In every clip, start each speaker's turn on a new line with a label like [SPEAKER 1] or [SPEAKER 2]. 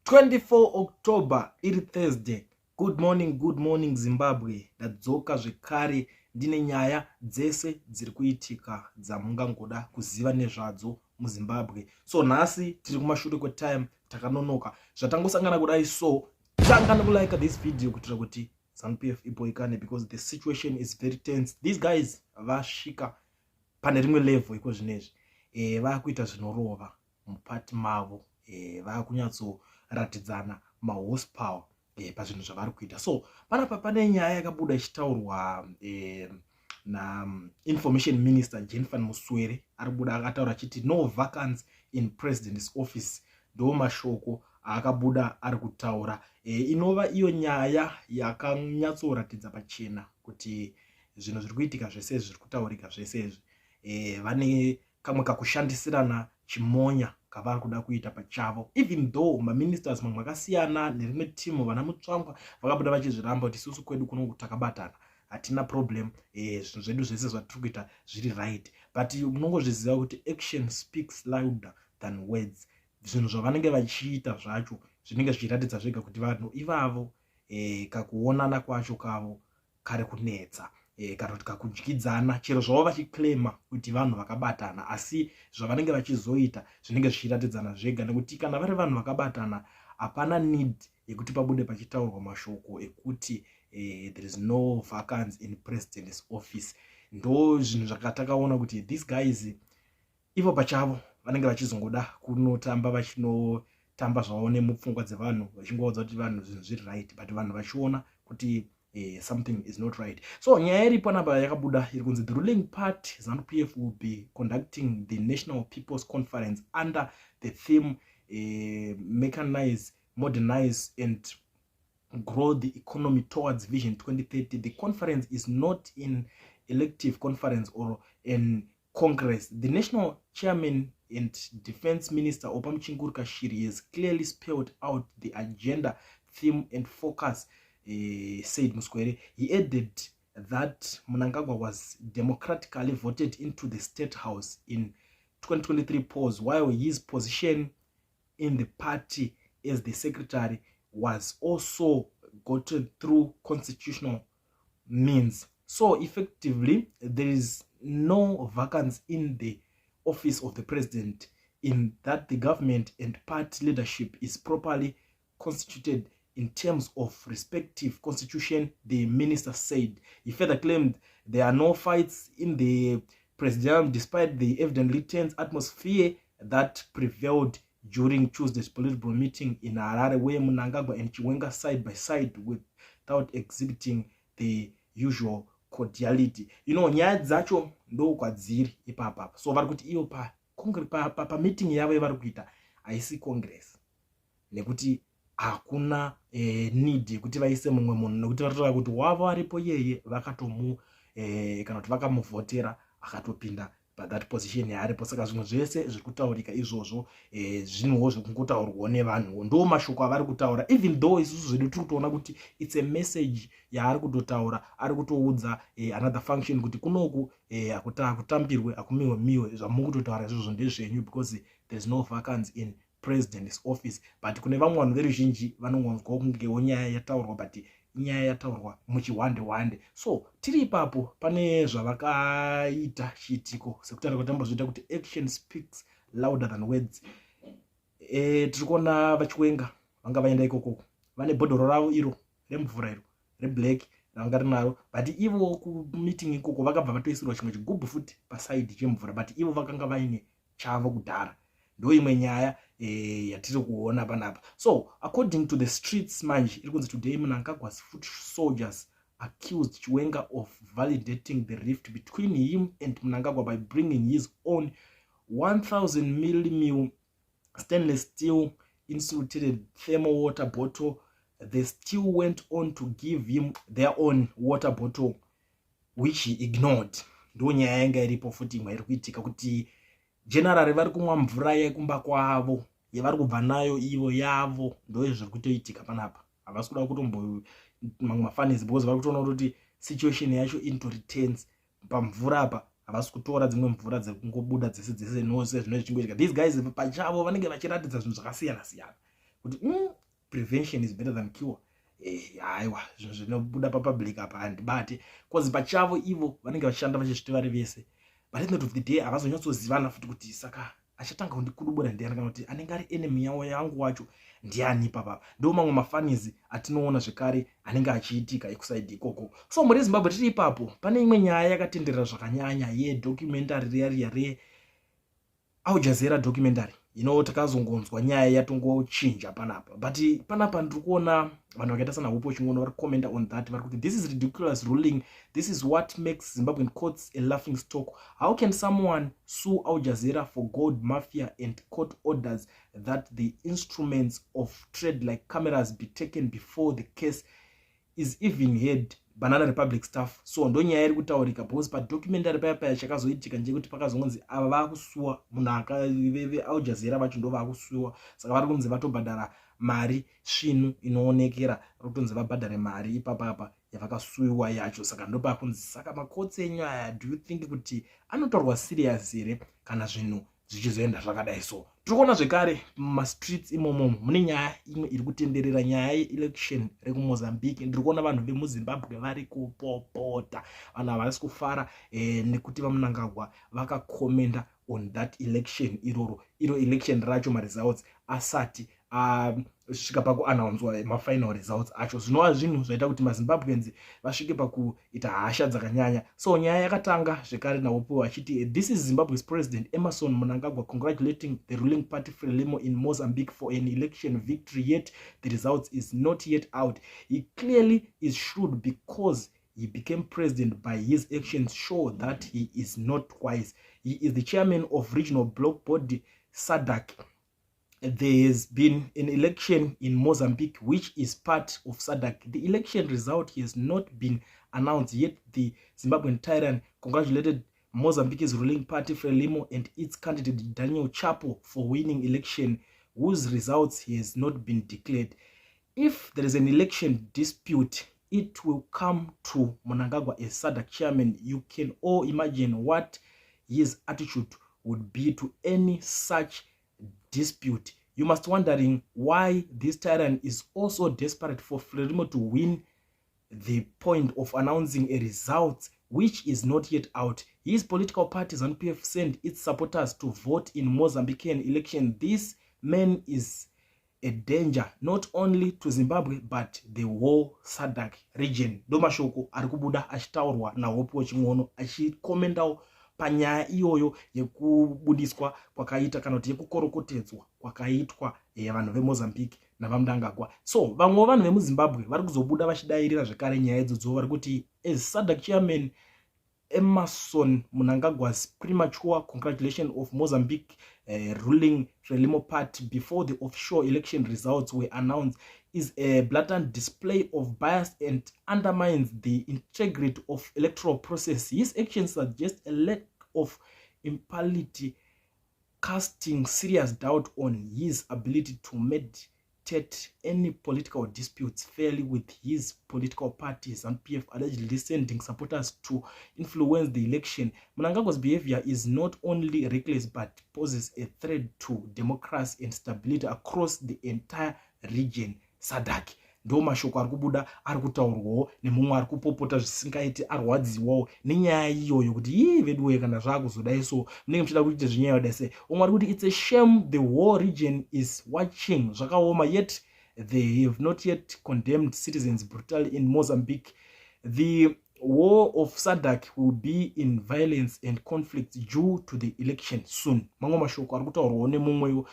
[SPEAKER 1] 24 October, iri Thursday. Good morning, good morning, Zimbabwe. Ndadzoka zvekare ndine nyaya dzese dziri kuitika dzamungangoda kuziva nezvadzo muZimbabwe. So nhasi tiri kumashure kwetime, takanonoka zvatangosangana kudai. So tanga nekulike this video kuitira kuti ZANU PF iboikane, because the situation is very tense. These guys vasvika pane rimwe level iko zvinezvi. Vakuita zvinorova mupati mavo, vakunyatsoratidzana mahorsepower pazvinhu zvavari kuita. So panapa pane nyaya yakabuda ichitaurwa nainformation minister Jenfan Muswere. Ari kubuda akataura achiti, "No vacancy in president's office." Ndo mashoko aakabuda ari kutaura, inova iyo nyaya yakanyatsoratidza pachena kuti zvinhu zviri kuitika zvese, zviri kutaurika zvese izvi, vane kamwe kakushandisirana chimonya kavari kuda kuita pachavo, even though maministers mamwe akasiyana nerimwe timu, vana Mutsvangwa, vakabuda vachizviramba kuti isusu kwedu kuno takabatana, hatina problem, zvinhu zvedu zvese zvatiri kuita zviri right. But munongozviziva kuti action speaks louder than words. Zvinhu zvavanenge vachiita zvacho zvinenge zvichiratidza zvega kuti vanhu ivavo, kakuonana kwacho kavo kari kunetsa, kana kuti kakudyidzana. Chero zvavo vachiclaima kuti vanhu vakabatana, asi zvavanenge vachizoita zvinenge zvichiratidzana zvega, nekuti kana vari vanhu vakabatana, hapana need yekuti pabude pachitaurwa mashoko ekuti there is no vacancy in president's office. Ndo zvinhu zvakatakaona kuti these guys ivo pachavo vanenge vachizongoda kunotamba, vachinotamba zvavo nemupfungwa dzevanhu, vachingoudza kuti vanhu zvinhu zviri right, but vanhu vachiona kuti something is not right. So nyaya iripo napa yakabuda iri kunzi the ruling party ZANU PF will be conducting the National People's Conference under the theme "Mechanize, Modernize and Grow the Economy Towards Vision 2030." The conference is not an elective conference or an congress. The national chairman and Defense Minister Oppah Muchinguri Kashiri has clearly spelled out the agenda, theme and focus, said Muswere. He added that Mnangagwa was democratically voted into the State House in 2023 polls, while his position in the party as the secretary was also gotten through constitutional means. So effectively, there is no vacancy in the office of the president, in that the government and party leadership is properly constituted in terms of respective constitution, the minister said. He further claimed there are no fights in the presidium, despite the evidently tense atmosphere that prevailed during Tuesday's Politburo meeting in Harare, where Mnangagwa and Chiwenga side by side without exhibiting the usual cordiality. Nyaya dzacho ndo kwadziri ipapapa. So vari kuti iyo pameeting pa yavo yavari kuita haisi congress, nekuti hakuna need yekuti vaise mumwe munhu, nekuti vari kutora kuti wavo aripo iyeye vakatomu kana kuti vakamuvhotera, akatopinda pathat position yaaripo. Saka zvimwe zvese zviri kutaurika izvozvo, zvinhuwo zvekungotaurwawo nevanhuwo. Ndo mashoko avari kutaura, even though isusu zvedu tiri kutoona kuti it's a message yaari kutotaura, ari kutoudza another function kuti kunoku hakutambirwe, hakumiwe miwe. Zvamuri kutotaura izvozvo ndezvenyu, because there is no vacancy in president's office. But kune vamwe vanhu veruzhinji vanongonzwa kungewo nyaya yataurwa, but inyaya yataurwa muchihwande hwande. So tiri ipapo, pane zvavakaita chiitiko, sekutaura kuti ambozviita kuti action speaks louder than words. Tiri kuona VaChiwenga vanga vaenda ikokoko, vane bhodhoro ravo iro remvura, iro reblack ravanga rinaro, but ivo kumeeting ikoko vakabva vatoisirwa chimwe chigubhu futi paside chemvura, but ivo vakanga vaine chavo kudhara. Ndo imwe nyaya yatiri kuona panapa. So according to the streets manje, iri kunzi today Mnangagwa's foot soldiers accused Chiwenga of validating the rift between him and Mnangagwa by bringing his own 1000 millimil stainless steel insulated thermal water bottle. They still went on to give him their own water bottle, which he ignored. Ndo nyaya yanga iripo futi imwe iri kuitika, kuti general vari kumwa mvura yekumba kwavo yavari kubva nayo ivo yavo. Ndo zviri kutoitika panapa. Havasi kuda kutombo mamwe mafanisi, because vari kutoona kuti situation yacho inotori tense pamvura apa. Havasi kutora dzimwe mvura dzekungobuda dzese dzese, nose zvinenge zvichingoitika. These guys pachavo vanenge vachiratidza zvinhu zvakasiyana siyana kuti Prevention is better than cure. Haiwa, zvinhu zvinobuda papublic apa handibate, 'cause pachavo ivo vanenge vachishanda vachizviti vari vese, but at the end of the day havazonyatsozivana futi kuti saka achatanga kundikudubura ndiani, kana kuti anenge ari enemy yavo yangu wacho ndiani papapa. Ndo mamwe mafunnies atinoona zvekare anenge achiitika ekuside ikoko. So muri Zimbabwe, tiri ipapo, pane imwe nyaya yakatenderera zvakanyanya yedocumentary riya riya reAl Jazeera documentary. Takazongonzwa nyaya yatongochinja panapa, but panapa ndiri kuona vanhu vakaita sana Hope Chin'ono vari kucommenta on that. Vari kuti, "This is ridiculous ruling. This is what makes Zimbabwean courts a laughing stock. How can someone sue Al Jazeera for gold mafia and court orders that the instruments of trade like cameras be taken before the case is even heard? Banana Republic stuff." So ndo nyaya iri kutaurika, because padocumentary paya paya chakazoitika ndechekuti pakazongonzi ava vakusuwa munhu veAl Jazeera vacho ndo vakusuwa, saka vari kunzi vatobhadhara mari svinu inoonekera, vari kutonzi vabhadhare mari ipapapa yavakasuwiwa yacho. Saka ndopakunzi, saka macourts enyu aya, do you think kuti anotorwa serious here kana zvinhu zvichizoenda zvakadai? So tiri kuona zvekare mumastreets imomomo mune nyaya imwe iri kutenderera, nyaya yeelection rekuMozambique. Ndiri kuona vanhu vemuZimbabwe vari kupopota, vanhu havasi kufara nekuti vaMnangagwa vakacommenta on that election iroro, iro election racho maresults asati asvika pakuannouncewa mafinal results acho, zvinova zvinhu zvaita kuti maZimbabweans vasvike pakuita hasha dzakanyanya. So nyaya yakatanga zvekare naHope achiti, "This is Zimbabwe's President Emmerson Mnangagwa congratulating the ruling party Frelimo in Mozambique for an election victory, yet the results is not yet out. He clearly is shrewd because he became president by his actions show that he is not wise. He is the chairman of regional bloc body SADC. There has been an election in Mozambique, which is part of SADC. The election result has not been announced yet. The Zimbabwean tyrant congratulated Mozambique's ruling party Frelimo and its candidate Daniel Chapo for winning election whose results has not been declared. If there is an election dispute, it will come to Mnangagwa as SADC chairman. You can all imagine what his attitude would be to any such dispute. You must wondering why this tyrant is also desperate for Frelimo to win the point of announcing a result which is not yet out. His political party ZANU-PF sent its supporters to vote in Mozambican election. This man is a danger not only to Zimbabwe but the whole SADC region." Ndo mashoko ari kubuda achitaurwa naHope Chin'ono achicommentawo panyaya iyoyo yekubudiswa kwakaita, kana kuti yekukorokotedzwa kwakaitwa vanhu veMozambique navaMnangagwa. So vamwewo vanhu vemuZimbabwe vari kuzobuda vachidayirira zvekare nyaya idzodzo. Vari kuti, "As SADC chairman Emmerson Mnangagwa's premature congratulation of Mozambique ruling Frelimo party before the official election results were announced is a blatant display of bias and undermines the integrity of electoral process. His actions suggest a lack of impartiality, casting serious doubt on his ability to mediate any political disputes fairly with his political party ZANU-PF allegedly sending supporters to influence the election. Mnangagwa's behavior is not only reckless but poses a threat to democracy and stability across the entire region, SADC." Ndo mashoko ari kubuda ari kutaurwawo nemumwe ari kupopota zvisingaiti, arwadziwawo nenyaya iyoyo kuti ii veduwe, kana zvaakuzodai so munenge muchida kuita zvinyaya kudai sei. Umwe ari kuti, "It's a shame. The whole region is watching. Zvakaoma, yet they have not yet condemned citizens brutally in Mozambique. The whole of SADC will be in violence and conflict due to the election soon." Mamwe mashoko ari kutaurwawo nemumwewo.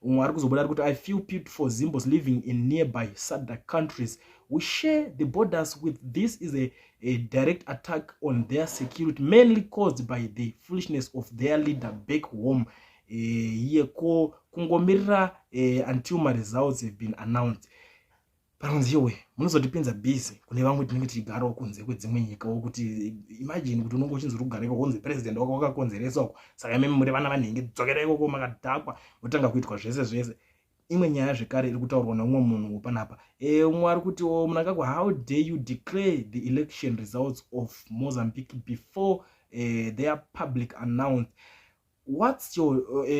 [SPEAKER 1] Umwe ari kuzobuda ari kuti, "I feel pity for Zimbos living in nearby SADC countries we share the borders with. This is a direct attack on their security, mainly caused by the foolishness of their leader back home here, ko kungomirira until maresults have been announced." Panonzi iwe munozotipinza busy kune vamwe tinenge tichigarawo kunze kwedzimwe nyikawo, kuti imagine kuti unonge uchinzi uri kugara ikoko, kunzi president wako wakakonzeresa uko, saka imimi muri vana vanhenge, dzokera ikoko makadhakwa, motanga kuitwa zvese zvese. Imwe nyaya zvekare iri kutaurwa neumwe munhu panapa. Umwe ari kuti, oh, "Mnangagwa, how dare you declare the election results of Mozambique before their public announced? What's your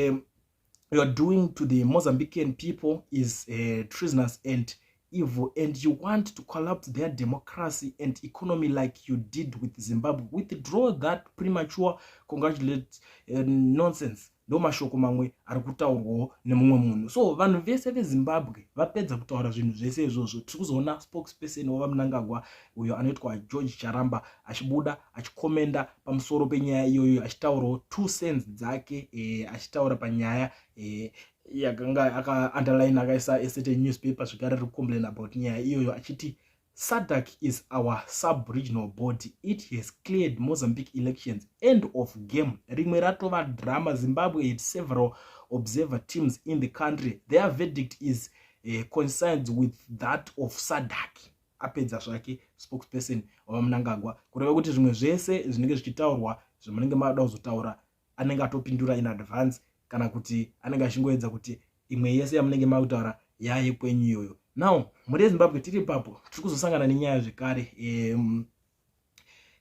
[SPEAKER 1] You are doing to the Mozambican people is treasonous and evil, and you want to collapse their democracy and economy like you did with Zimbabwe. Withdraw that premature congratulate nonsense. Ndo mashoko mamwe ari kutaurwawo nemumwe munhu. So vanhu vese veZimbabwe vapedza kutaura zvinhu zvese izvozvo, tiri kuzoona spokesperson waVaMnangagwa, uyo anoitwa George Charamba, achibuda achikomenda pamusoro penyaya iyoyo, achitaurawo 2 cents dzake, achitaura panyaya yakanga akaunderline, akaisa a certain newspaper zvekare riri kucomplain about nyaya iyoyo, achiti, "SADC is our sub-regional body. It has cleared Mozambique elections. End of game." Rimwe ratova drama. "Zimbabwe had several observer teams in the country. Their verdict is coincides with that of SADC." Apedza zvake spokesperson waVaMnangagwa, kureva kuti zvimwe zvese zvinenge zvichitaurwa, zvamunenge mada kuzotaura, anenge atopindura in advance, kana kuti anenge achingoedza kuti imwe yese yamunenge makutaura yaye kwenyu iyoyo. Now, mhuri yeZimbabwe, tiri ipapo, tiri kuzosangana nenyaya zvekare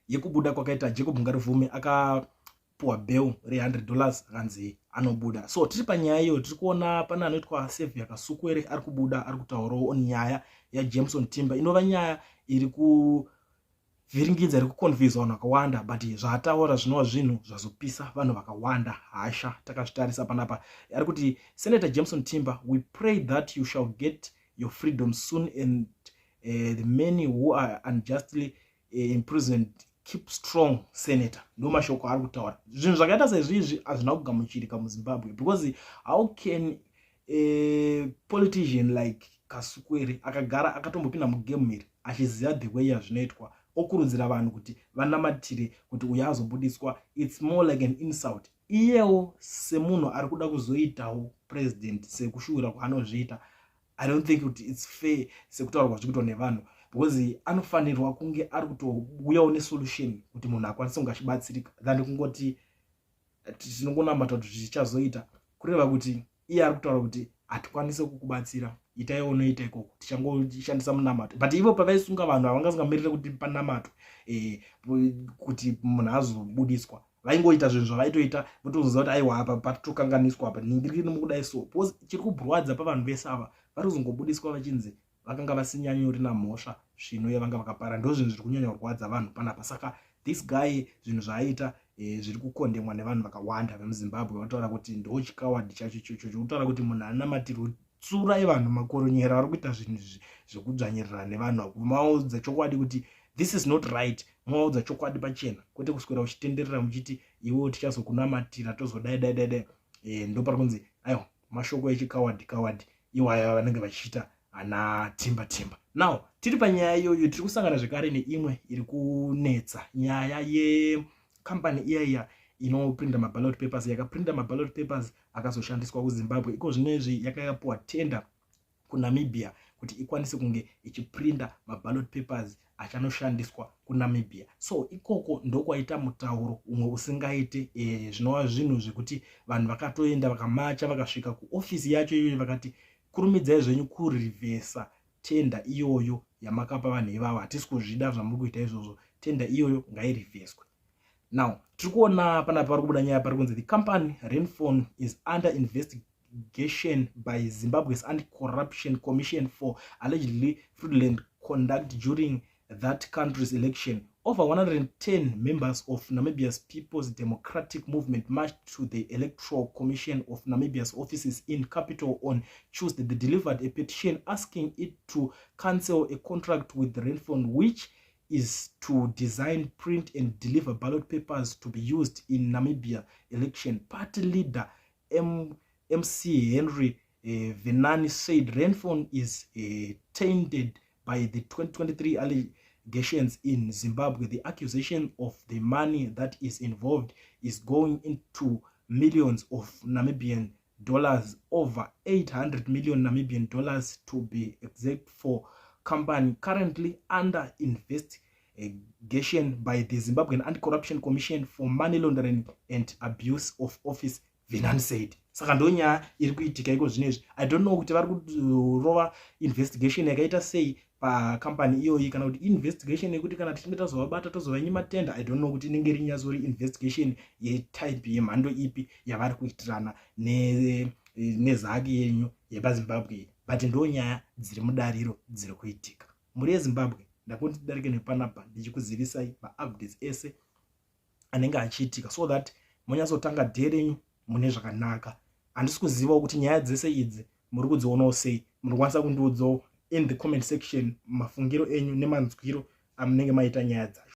[SPEAKER 1] yekubuda kwakaita Jacob Ngarivhume. Akapuwa bail re$100, akanzi anobuda. So tiri panyaya iyo, tiri kuona pane anoitwa Saviour Kasukuwere ari kubuda ari kutaurawo nyaya yaJameson Timba, inova nyaya iri kuvhiringidza, iri kuconfuse vanhu vakawanda, but zvaataura zvinova zvinhu zvazopisa vanhu vakawanda hasha. Takazvitarisa panapa, ari kuti, "Senator Jameson Timba, we pray that you shall get your freedom soon and the many who are unjustly imprisoned. Keep strong, Senator." Ndo mashoko ari kutaura. Zvinhu zvakaita sezvizvi hazvina kugamuchirika muZimbabwe, because how can a politician like Kasukuwere, akagara akatombopinda mugame iri, achiziva the way yazvinoitwa, okurudzira vanhu kuti vanamatire kuti uyo azobudiswa? It's more like an insult. Iyewo semunhu ari kuda kuzoitawo president, sekushuwira kwaanozviita, I don't think kuti it's fair sekutaura kwazviri kuitwa nevanhu, because anofanirwa kunge ari kutouyawo nesolution kuti munhu akwanise kunge achibatsirika, than kungoti tinongonamata kuti zvichazoita. Kureva kuti iye ari kutaura kuti hatikwanisi kukubatsira, itaiwo unoita ikoko, tichangoshandisa munamato. But ivo pavaisunga vanhu, havangasingamirire kuti panamato kuti munhu azobudiswa. Vaingoita zvinhu zvavaitoita, votoziva kuti aiwa, apa patokanganiswa, apa ningiriri mukudai. So because chiri kuburwadza pavanhu vese ava vari kuzongobudiswa vachinzi vakanga vasinyanyori mhosva zvino yavanga vakapara, ndo zvinhu zviri kunyanya kurwadza vanhu panapa. Saka this guy, zvinhu zvaaita zviri kukondemwa nevanhu vakawanda vemuZimbabwe. Vataura kuti ndo chicoward chacho ichocho chokutaura kuti munhu anamatirwe. Tsurai vanhu makoronyera vari kuita zvinhu zvekudzvanyirira nevanhu. Maudza chokwadi kuti this is not right, movaudza chokwadi pachena, kwete kuswera uchitenderera muchiti iwewo tichazokunamatira, tozodai dai dai dai. Ndo pari kunzi aiwa, mashoko echicoward coward iwaya vanenge vachiita ana Timba Timba. Now, tiri panyaya iyoyo, tiri kusangana zvekare neimwe iri kunetsa, nyaya yekambani iyaiya inoprinda maballot papers, yakaprinda maballot papers akazoshandiswa kuZimbabwe. Iko zvinezvi yakapiwa tender kuNamibia kuti ikwanise kunge ichiprinda maballot papers achanoshandiswa kuNamibia. So ikoko ndokwaita mutauro umwe usingaite, zvinova zvinhu zvekuti vanhu vakatoenda, vakamacha, vakasvika kuofisi yacho iyoyo, vakati, "Kurumidzai zvenyu kurivhesa tender iyoyo yamakapa vanhu ivavo. Hatisi kuzvida zvamuri kuita izvozvo. Tender iyoyo ngairivheswe." Now, tiri kuona panapa pari kubuda nyaya pari kunzi the company Renfon is under investigation by Zimbabwe's Anti-Corruption Commission for allegedly fraudulent conduct during that country's election. Over 110 members of Namibia's People's Democratic Movement marched to the Electoral Commission of Namibia's offices in capital on Tuesday. They delivered a petition asking it to cancel a contract with Renfon, which is to design, print and deliver ballot papers to be used in Namibia election. Party leader MC Henry Venani said Renfon is tainted by the 2023 allegations in Zimbabwe. The accusation of the money that is involved is going into millions of Namibian dollars, over 800 million Namibian dollars to be exact, for company currently under investigation by the Zimbabwean Anti-Corruption Commission for money laundering and abuse of office, Venan said. Saka ndo nyaya iri kuitika iko zvinezvi. I don't know kuti vari kurova investigation yakaita sei pakambani iyoyi, kana kuti investigation yekuti kana tichinge tazovabata tozovanyima tender. I don't know kuti inenge iri nyatsori investigation yetype yemhando ipi yavari kuitirana. neZACC yenyu yepaZimbabwe, but ndo nyaya dziri mudariro dziri kuitika. Mhuri yeZimbabwe, ndakuti tidarike nepanapa ndichikuzivisai maupdates ese anenge achiitika, so that munyatsotanga day renyu mune zvakanaka. Handisi kuzivawo kuti nyaya dzese idzi muri kudzionawo sei. Munokwanisa kundiudzawo in the comment section mafungiro enyu nemanzwiro amunenge maita nyaya dzacho.